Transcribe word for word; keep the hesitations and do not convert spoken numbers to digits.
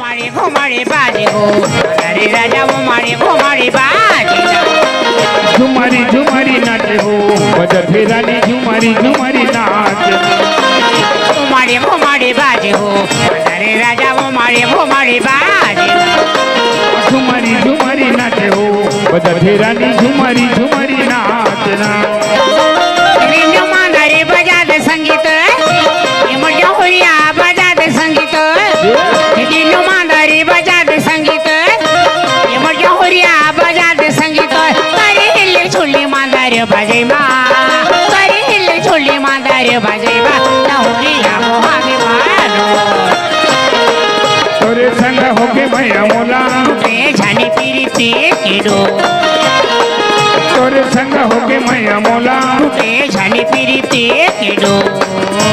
मारे घुमारे बाजे हो, अरे राजा वो मारे घुमारे बाजे ना। झुमारी झुमारी नाचे हो, बजथे रानी झुमारी झुमारी नाच। घुमारे घुमारे बाजे हो, अरे राजा वो मारे घुमारे बाजे ना। झुमारी झुमारी नाचे हो, बजथे रानी झुमारी झुमारी नाच ना। रेणु मांधारे बजा दे संगीत, ये मोर जहुरिया बजा दे संगीत। रेणु मांधारे बजा दे संगीत, ये मोर जहुरिया बजा दे संगीत। करे हिल्ली झुल्ली मांधारे बजे मा, करे हिल्ली झुल्ली मांधारे बजे मा, जहुरिया मोहागे मानो। तोरे संग होके मैया मोला। टूटे झनी पीरिती के डोर। तोरे संग होके मैया मोला। टूटे झनी पीरिती के डोर।